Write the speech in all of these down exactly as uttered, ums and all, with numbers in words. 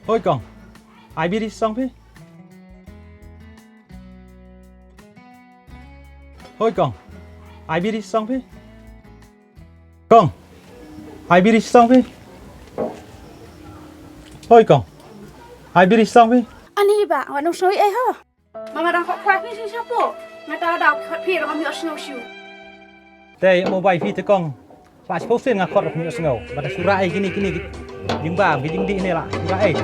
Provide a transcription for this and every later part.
Hoi kong. Ai biri song phi. Hoi kong. Ai biri song phi. Kong. Ai biri song phi. Hoi kong. Ai biri song phi. Ani ba, wat nong soi eh ho. Mama dang khot khot ni sing sapo. Nga ta da khot phi ram yo snow shoe. Te mo bai phi te kong. La spo sing nga khot ram yo snow. Ba da sura ai kini kini. Jing ba, jing di ne la. Sura ai.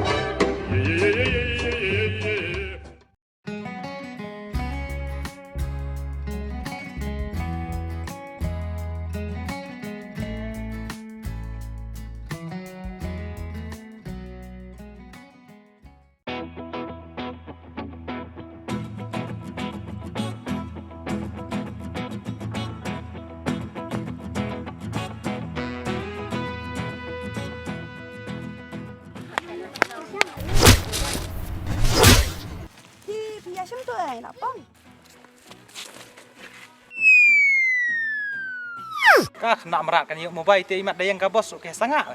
Phi, phi ïa shim to eh, na pang. Ka khynnah mrad kan ïoh mobile te imat da ïeng ka boss ruh ka sangah.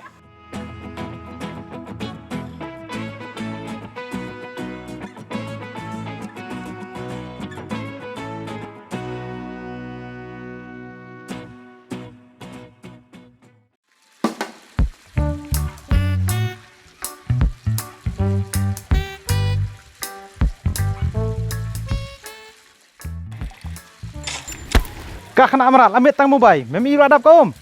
Ka khynnah mrad, la miet tang mobile, mem i ruh dap ka um.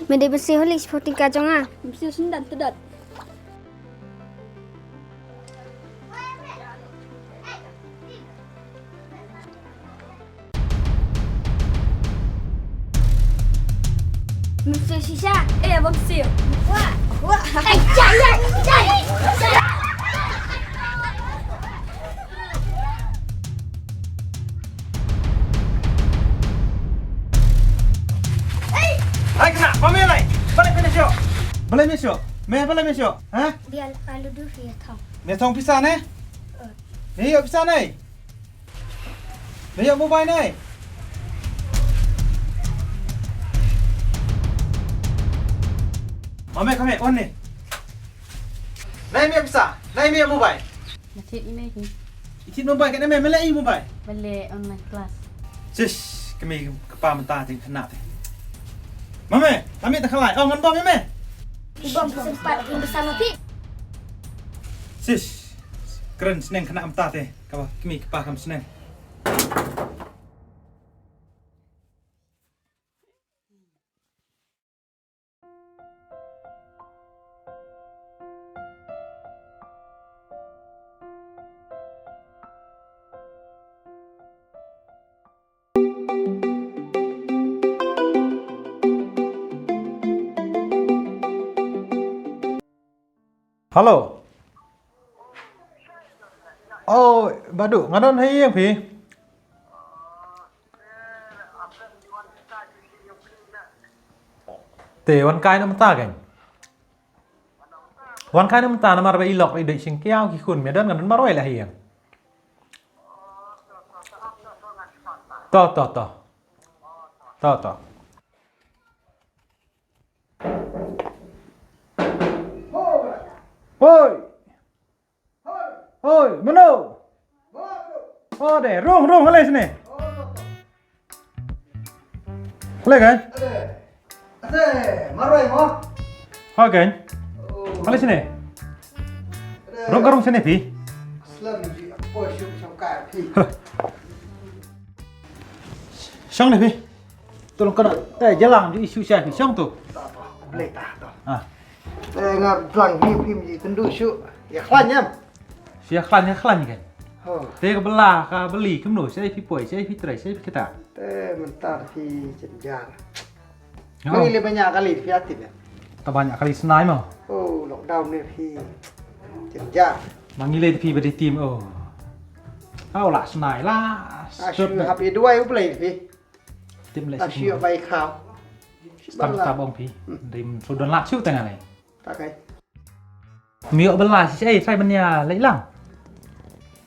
Me dei ban siew holi sporting ka jong nga. Siew sendang tedot. Mesti shisha. Eh, abang siew. Wah, wah. Eh, jai, jai, jai. Hai kena, pamit lai. Balik kena syok. Balik me syok. Me balik me syok. Ha? Biar kalau dulu ya tong. Me tong pisa ne? Eh. Ni ïoh pisa nai. Nai ïoh mobile nai. Mame kame on ni. Nai me ïoh pisa, nai me ïoh mobile. Nai thied i mei hi. I thied mobile kane me, me leh i mobile. Ba leh online class. Sis, kame ka pa mynta te khynnah te. Mame, kame te khalai. Oh, ngan bom ïa me. I bom sempat i bersama phi. Sis, kren sneng khynnah mynta te. Kaba kmie kpa kam sneng. Hello. Oh, Badu, nga don ha ïing phi. Te wan kai na mynta kein. Wan kai na mynta namar ba i lok i dei sing kiaw ki khun me don nga don marwei la ha ïing. To, to, to. To, to. Hoi. Hoi, mano? Oh, de, rung, rung, halai sini. Halai kan? Ade, marwei mo? Halai kan? Halai sini. Rung ka rung sini phi. Slam ji, apo shu shongkai phi. Shong ne phi. Tolong kena, eh, jalan di isu sha phi shong tu. Boleh tah tu. Ah. Eh, nga blang hi phi mi tendu shu. Ya khlan ya. Sha khlan ya khlan kan. Ho. Te ka bela ka beli kumno, sha phi poi, sha phi trai, sha phi kita. Te mentar phi jenjar. Mangi le banyak kali phi aktif ya. Ta banyak kali snai mo. Oh, lockdown ni phi. Jenjar. Mangi le phi beri tim oh. Au la snai la. Asu happy duai u play phi. Tim le. Asu bai khau. Stam stam ong phi. Dim sudan la su tengah le. Pakai. Mi ïoh bala shi ai sai banya lai lang.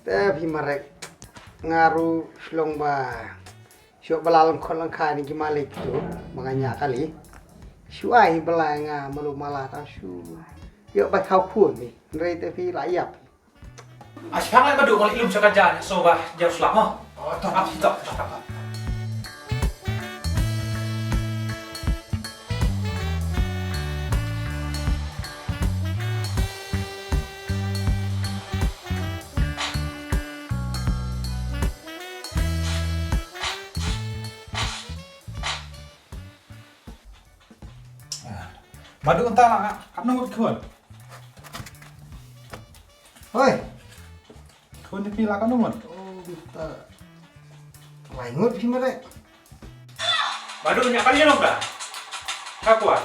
Te phi marek ngaru shlong ba. Shu bala lang khot lang khai ni ki malik tu manga nya kali. Shu ai bala nga malu mala tang shu. Ïoh ba khau khun ni. Ndrei te phi la ïap. Ashang lai badu kali lum saka jan so ba jauh selama. Oh, tak tak tak tak. Badu anta la kat ngut khun. Hoi. Khun ni pila kat ngut. Oh, kita. Lai ngut phi marek. Badu nya kali nong ka. Ka kuat.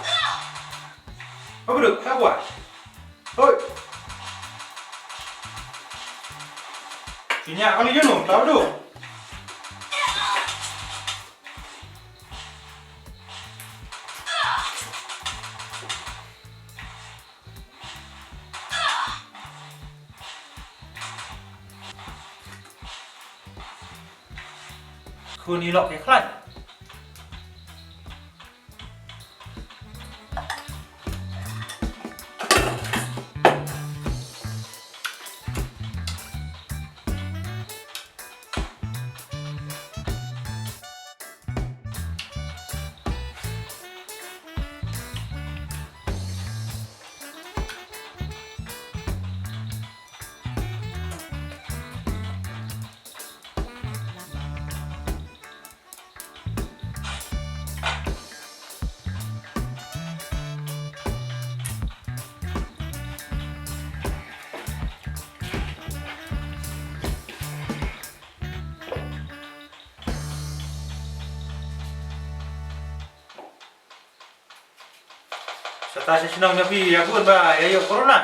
Badu ka kuat. Hoi. Nya kali nong ka badu. Khun ïa lok ïa khlaiñ. Sata sha shnong na phi ïa bun ba ïa ïoh corona.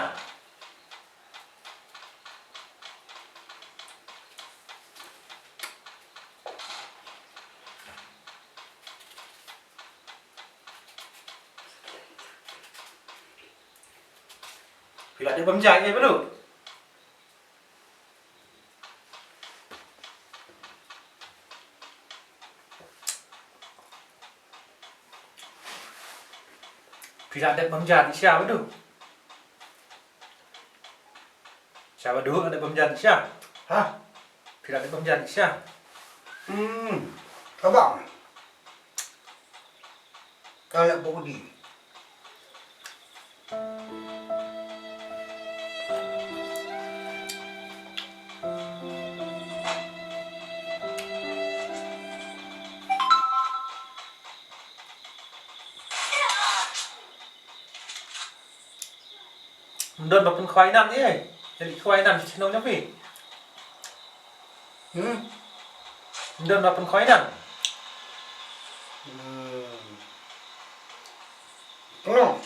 Phi la dep bam ja ïa badu. Phi la dep bam ja ni sha badu. Sha badu la dep bam ja ni sha. Ha? Phi la dep bam ja ni sha. Hmm. Abang. Kala bodi. Ym don ba pynkhwai nam ïa. Jadi khwai nam sha shnong jong phi. Hmm. Ym don ba pynkhwai nam. Hmm. Pynkhwai.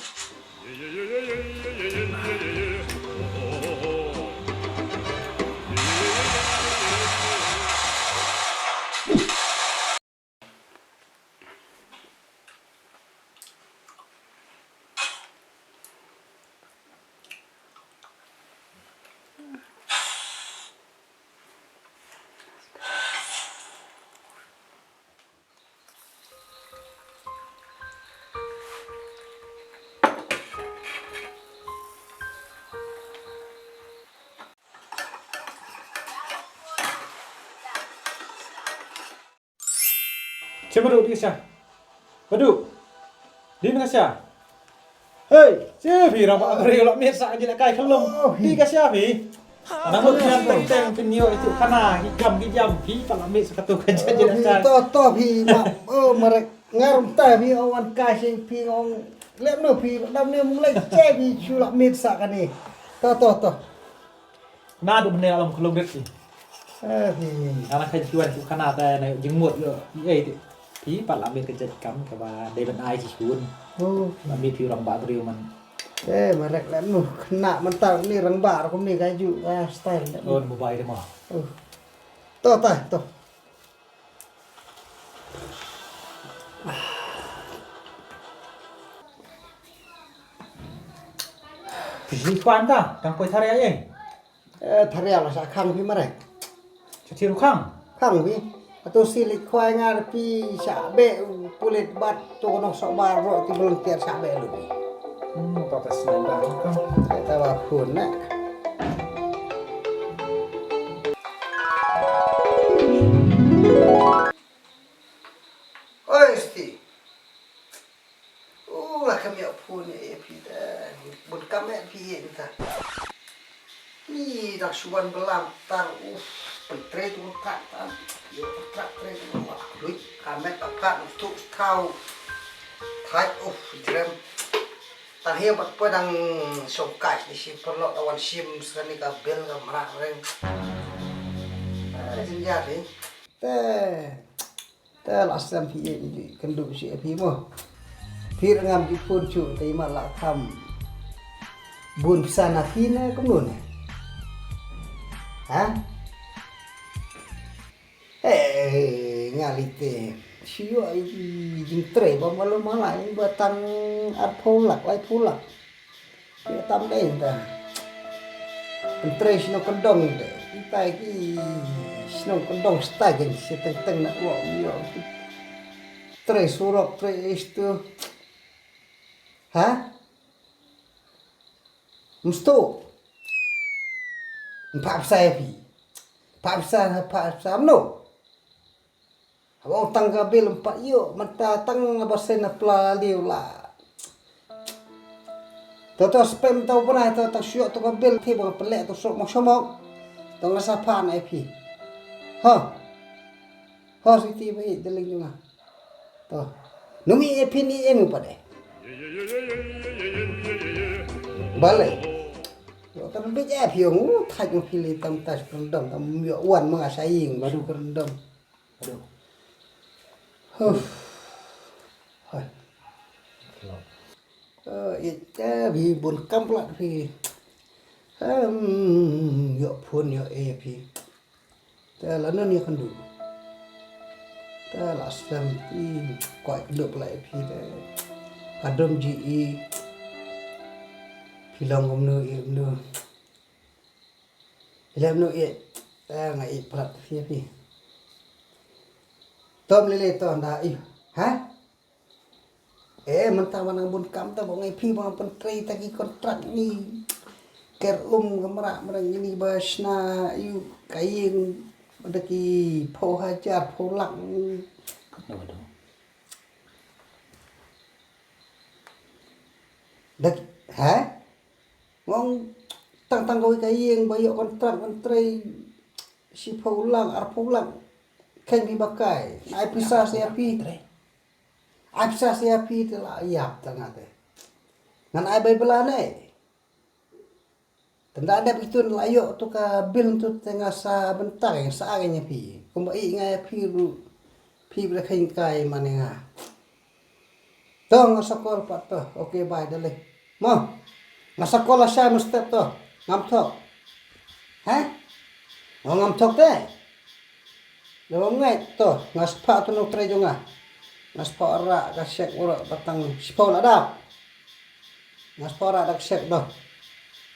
Che Badu, dih ka sha. Badu. Dih ka sha. Hei, che phi, rangbah briew la miet sa ka jingïalehkai khyllung. Dih ka sha phi. Nang mut phi teng teng phin ïoh ïa ki khana ki kam ki jam, phi pat la miet sa katu ka jingïalehkai. To to phi ma. Oh, marek ngar um ta phi ong wan kai sing phi ong lem no phi dam ne mung lei che phi shu la miet sa kane. To to to. Naduh mynne la long khlong rit phi. Eh, phi. Ana kha jiwan shu khana ta na jingmut ïoh. Ei, phi pat la miet ka jait kam kaba dei ban ai shisien. Oh. La miet phi rangbah briew man. Eh, marek la nu khynnah mynta ni rangbah rukom ni ka ju ka style. Oh, mobile de ma. Oh. To ta to. Phi khwan ta, tang poi tharia ïeng. Eh, tharia la sa khang phi mareh. Sa thiru khang. Khang phi. Atu si lik khwai ngar phi sa be pulit bat tu nong sok bar ro ti volunteer sa be lu phi. Hmm, ta ta snen ba khang. Ta ba phun na. Oi, Sti. U, la kam ïa phone ïa phi da. Bun kam ïa phi ïa ta. Ni dak suan belam tar, uf, pentre tu tak tan. Yo tak tre tu wah lui. Kamet apa tu tau. Thai, uf, jerem. Tang hiu bat poi dang song kai ni si perlu lawan sim sekali ka bel ka merak reng. Ah, jenjar ni. Te, te la sem phi ïa ji kynduh shi phi mo. Phi rangam ji phone shu te ma la kham. Bun pisa na phi ne kumno ne? Ha? Eh, nga li te. Shu ïa ji jingtrei ba malu malai ba tang arphew lak, laiphew lak. Ïa tam dei ta. Trei shnong kyndong te. Kita ki shnong kyndong sta gen si teng teng na wak ïa. Trei surok, trei istu. Ha? Mstu. Empat besar ya pi. Empat besar, empat besar no. Haba ong tang ka bil empat ïoh, mynta tang ba sen na pla liu la. To to spem to pernah to to syok to ka bil ti ba pelek to sok mok somok. To nga sa phan ai phi. Ha. Ha siti ba i deling nga. To. Numi ai phi ni enu pade. Bale. Yo kan bit ai phi ong thaj mo phi li tam tas kerendam tam yo wan ma nga sa ing baru kerendam. Aduh. Huh. Hai. Ïa ka bi bun kam pla phi. Em, ïoh phone ïoh e phi. Te la non ïa kynduh. Te la slem i koi kynduh pla e phi te. Kadum ji i. Phi long kumno i kumno. Ilem no ïeit. Eh, nga ïeit palat phi phi. Tom lele to nda ïu. Ha? Eh, mynta ba nang bun kam ta ba ngai phi ba pyntrei ta ki kontrak ni. Ker um ka mra mra ni ba shna ïu ka ïing ba da ki phew hajar phew lak. Dak, ha? Ngong tang tang kawei ka ïing ba ïoh kontrak ban trei shiphew lak, arphew lak. Kheiñ phi ba kai. Ai pisa sa ïa phi. Ai pisa sa ïa phi te la ïap ta nga te. Ngan ai bai bla ne. Tang da dep itu la ïoh tu ka bil tu te nga sa bynta nga sa ai ïa phi. Kumba i nga ïa phi ru. Phi bla kheiñ kai mane nga. To nga sa call pat to. Okay, bye, dale. Mo. Nga sa call la sa mo step to. Ngam thok. Ha? Mo ngam thok te. Lo ngai to. Nga sa pha to no trei jong nga. Nga sa pha ra ka sek ura batang sipau la dap. Nga sa pha ra da ka sek do.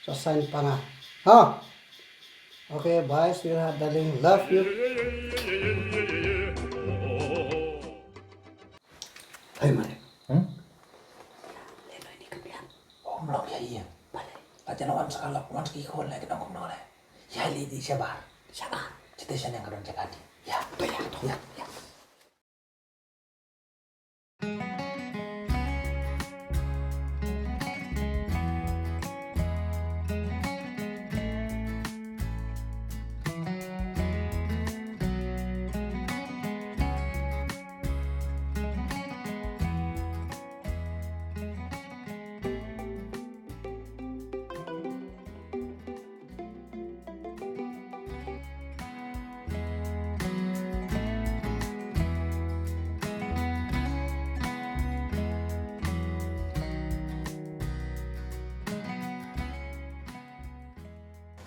Sa sign pa nga. Ha. Okay, bye, sweetheart, darling. Love you. Hei, mare. Hmm? Leh noi ni ka biang. Oh, mlok ya iya. Bale. Aja no wan sekalok, wan seki khol leh, kita kumno leh. Ya, li di shabar. Shabar. Cita shan yang kadang jaga di. Ya. Betul ya, betul. Ya. Ya.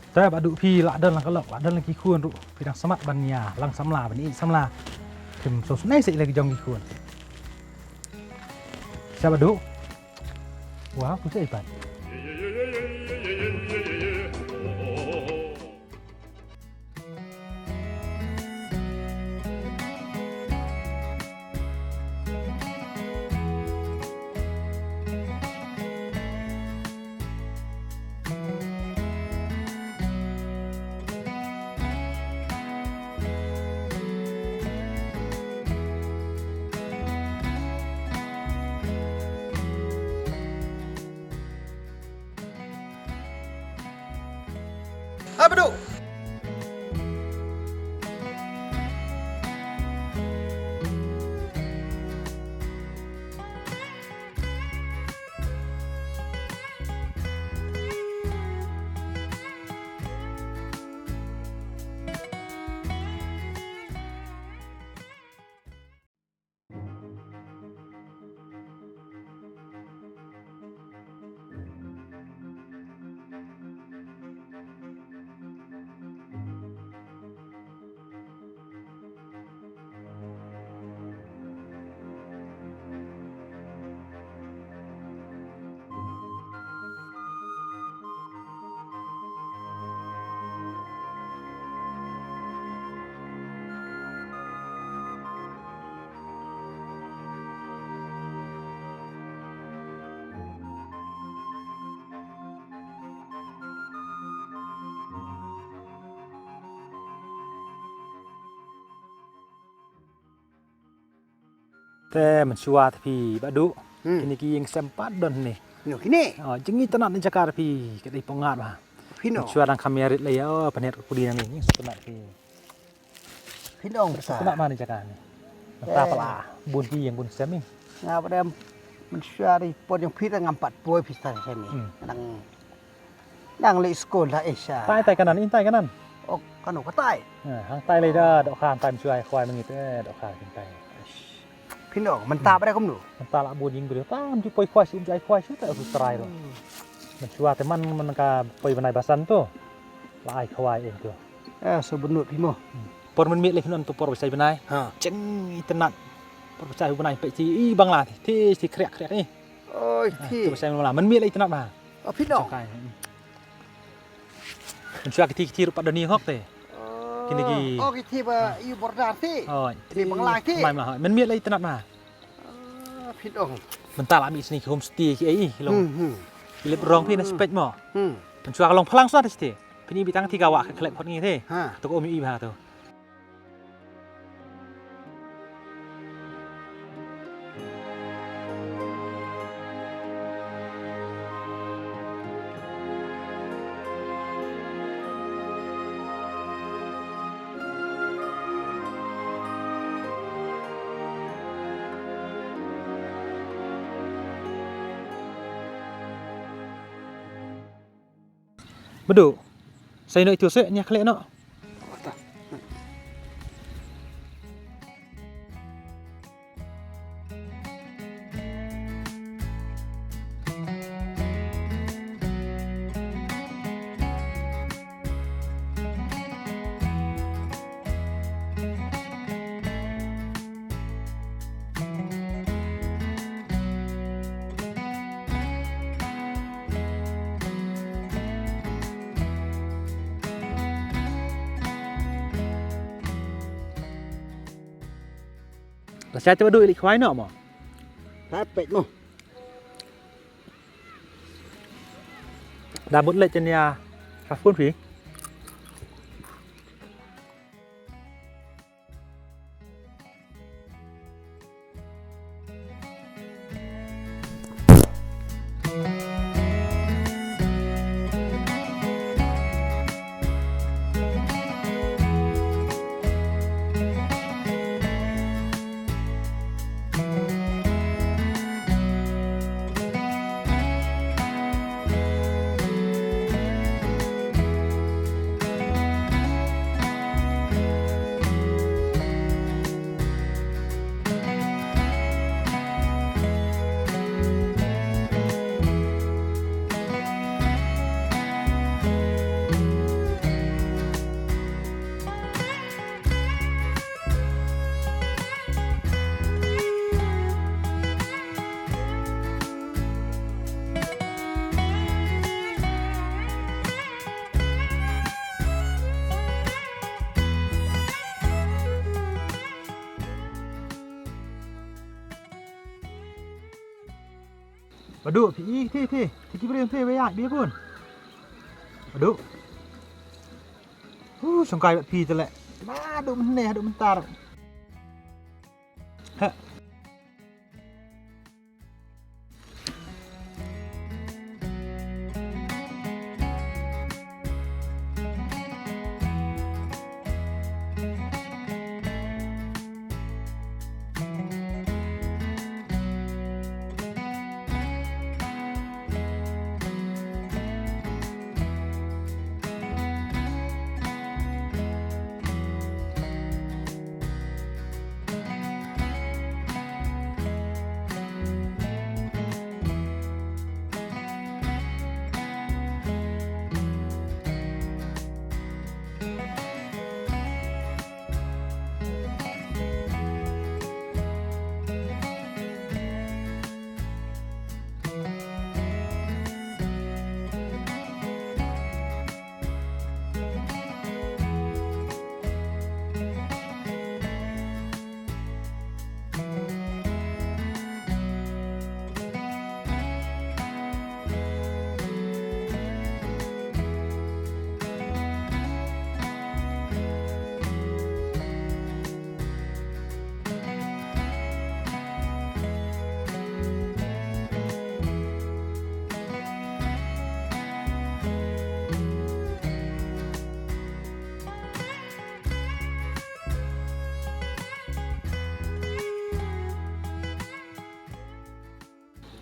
Te ba duh phi lah don la ka lok, lah don la ki khun ruh, phi dang smat ban ïa lang samla, ban ïeit samla. Phim sngewsynei seh ïa la ki jong ki khun. Sa ba duh. Wow, phi sa ïeit pat. Abdu. Te mynshuwa te phi Bah Duh. Hmm. Kine ki ïing sem pat don ne. Nyo kine. Oh, jingïatanat ne jaka te phi ka dei pyngat ba. Phi no. Mynshuwa dang kham ïarit lei, oh, pynhiar ka kudi nangne, ngi sngewtynnat phi. Phi nong sa. Sngewtynnat ma ne jaka ne. Nangta pala bun ki ïing bun sem ne. Nga ba dem mynshuwa ri pon jong phi te ngam pat poi phi sa sem ne. Hmm. Dang Nang leit skul da Asia. Tai tai kanan, in tai kanan. Oh, kano ka tai? Eh, hang tai lei da, dohkha tai mynshuwa khwai mangit, eh, dohkha kin tai. Phi nong, mynta ba da kumno? Mynta la bun ïing briew, tam ju poi khwai shu, ju ai khwai shu, ta u trai lo. Hmm. Mynshuwa te man, man ka poi bnai Basan to. La ai khwai ïing to. Eh, so bynut phi mo. Hmm. Por mynmiet lei phi nong to por bsai bnai. Ha. Jingïatanat. Por bsai bnai peit ti i bangla ti, ti, ti kriak kriak ni. Oi, ah, ti. Tu bsai bnai bangla. Mynmiet lei itynnat ba. Oh, phi nong. Jongkai. Hmm. Mynshuwa ki ti ki ti ruh pat da ni hok te. Oh. Kine ki. Oh, ki ti ba, ah, ïu border ti. Oh, ti bangla ti. Mai mla. Mynmiet lei itynnat ba. Ah, phi nong. Mynta la mih sini ki homestay ki ei, ki long. Hmm, hmm. Ki lip rong phi na spek mo. Hmm. Mynshuwa ka long phlang sat te. Phin i bit tang ti ka wah ka khlek khot ngi te. Ha. To ko ym i ba to. Madu, sa ïa noh itu seh, nia khleh noh. Lashai te ba duh ïa leit khwai noh mo. Peit mo. Da mut leit ïa ka phone phi. Adu, phi i, phi, phi, phi ki briew phi, wei ai, bia bun. Adu. Hu, shongkai bad phi te leh. Ba, adu mynne, adu mynta. Ha.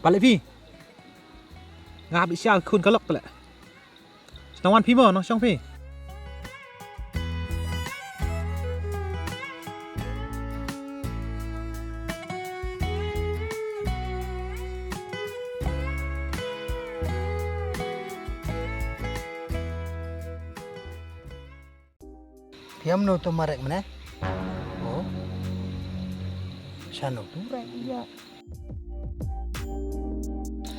Balei phi? Nga hap ïa khun ka lok te leh. Sngewbha wan phi mo, nong shong phi. Phi ïa mano to marek mane? Oh. Shano to rek ïa.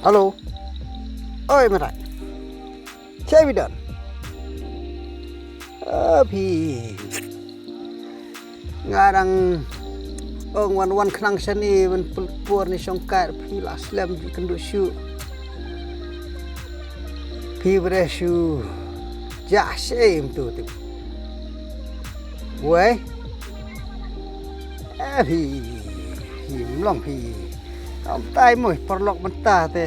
Hello. Oi, marek. Che bidon. Ah, phi. Nga dang ong wan wan khnang shane ban pul-, por ne shongkai phi la slem ji kynduh shu. Phi bre shu. Ja shame tu tu. Wei. Eh, phi. Phi mlong phi. Kam tai mo paralok mynta te.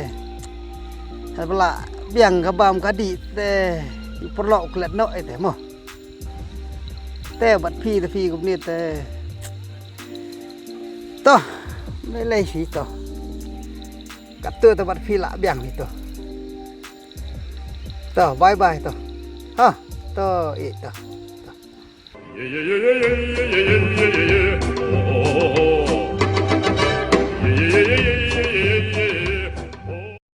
Haba la biang ka bam ka dih te. Paralok klet noh te mo. Te bad phi te phi kumne te. To, me lei shi to. Katto te bad phi la biang hi to. To, bye bye to. Ha, to, i to. To.